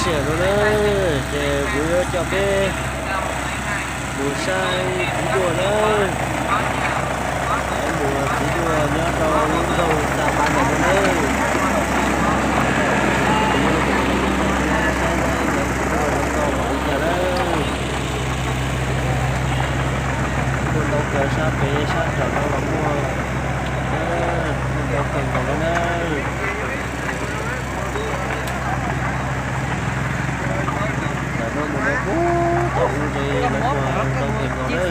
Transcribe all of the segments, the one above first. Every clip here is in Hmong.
Tiam no na, ces kuv yuav coj peb mus saib txiv duaj na. Peb mus txiv duaj nyob rau lub nroog Xa Pas ntawm no na. Saib txiv duaj zoo nkauj npaum li cas na. Muaj ntau kawg, sab pem sab nraum no los muaj, muaj ntau kawg nkaus li na. Ntawm no mus rau pem thaum ub ces lawv muag ntau kawg nkaus na.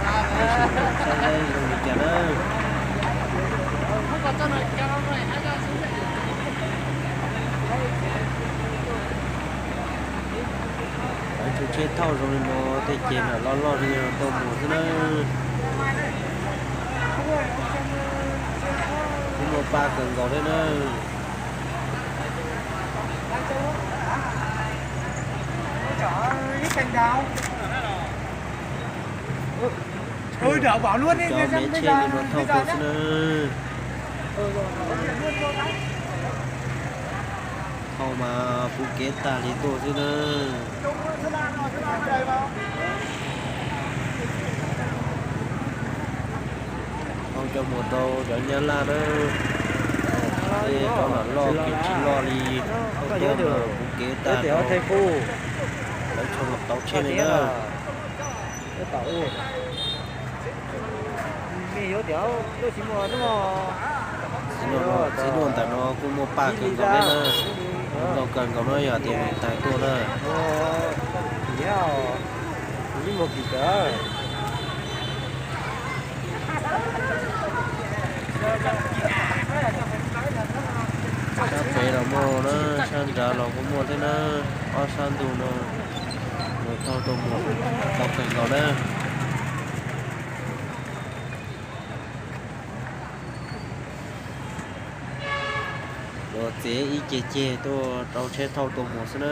Tab sis saib zoo li cas na. Lawv tus tsheb thauj zoo li no, tej ces mam loj loj li no tuaj mus xwb na. Kuj muaj paj kawg nkaus thiab na. Cov me tsheb li no thauj tuaj xwb na. Thauj mas puv kev tag li tuaj xwb na. Thauj coj mus rau cov Nyab Laj na. Tej cov mam loj kev tsis loj li, thauj tuaj mas puv kev tag rau lawv txhua tauv tsheb li na. Txiv duaj ntawm no kuj muaj paj kawg nkaus thiab na. Muaj ntau kawg nkaus no yog tias nws tawg tuaj na. Sab pem los muaj na, sab nrad los kuj muaj thiab na. Ob sab ntug no mus thauj tuaj mus ntau kawg nkaus na. Luag txiav ib ce ceg tuaj rau tsheb thauj tuaj mus xwb na.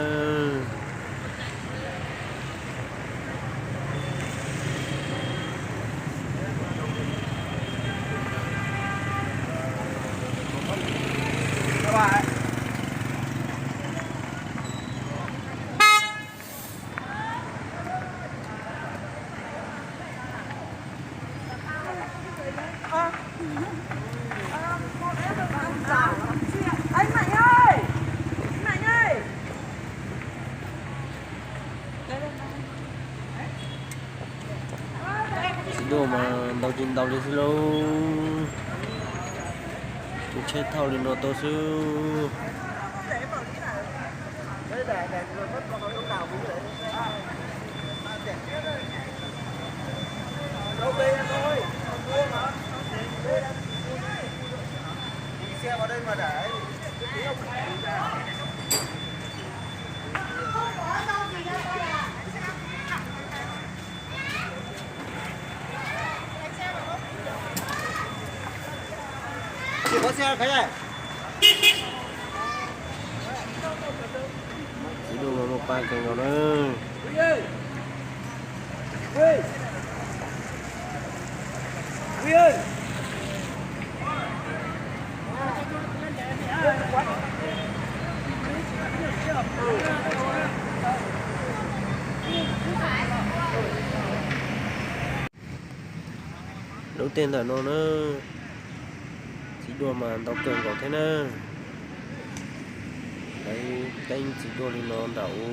Txiv duaj mas ntau tsis ntau li xwb lauj. Tus tsheb thauj li no tuaj xwb. Txiv duaj mas muaj paj kawg nkaus na. Lub teb ntawm no na, txiv duaj mas ntau kawg nkaus thiab na. Lawv teeb txiv duaj li no nram u,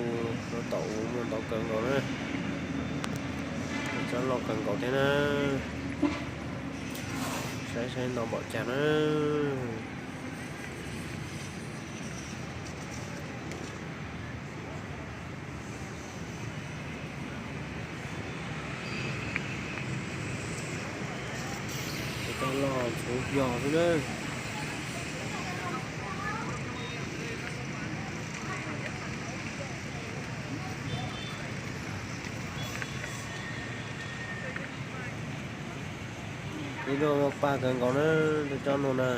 rau tom u muaj ntau kawg nkaus na. Tsob loj kawg nkaus thiab na. Saib saib ntau npaum cas na. Cov loj tshuav yog xwb na. Txiv duaj muaj paj kawg nkaus na, tus tsob no na.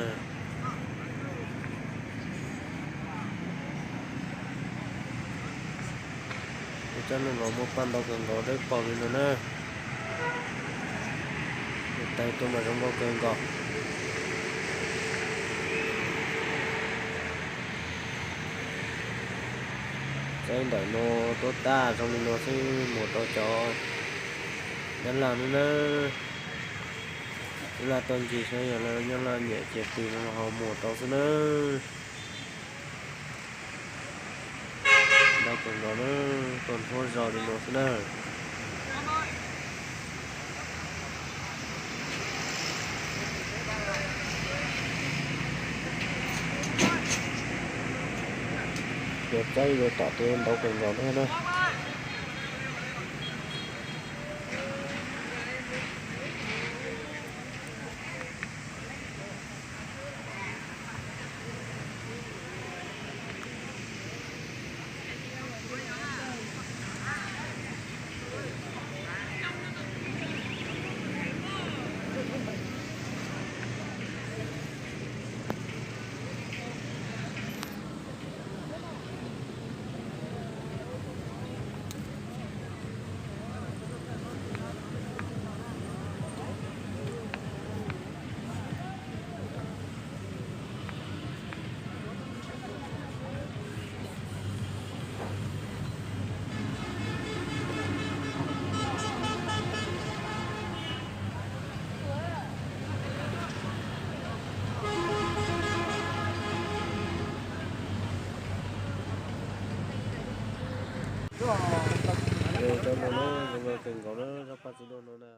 Tus tsob no los muaj paj ntau kawg nkaus, dawb paug li no na. Tus tawg tuaj mas zoo nkauj kawg nkaus. Ntawm no tuaj tag zoo li no xwb mus rau cov Nyab Laj no na. Nyab Laj tuaj ncig saib yog Nyab Laj nyiam ces tus no ho mus rau xwb na. Ntau kawg nkaus na, tuaj nruab zos li no xwb na. Yuav txawb yuav tom ces ntau kawg nkaus thiab na. Cov no na, zoo nkauj kawg nkaus na, zaj paj txiv duaj no na.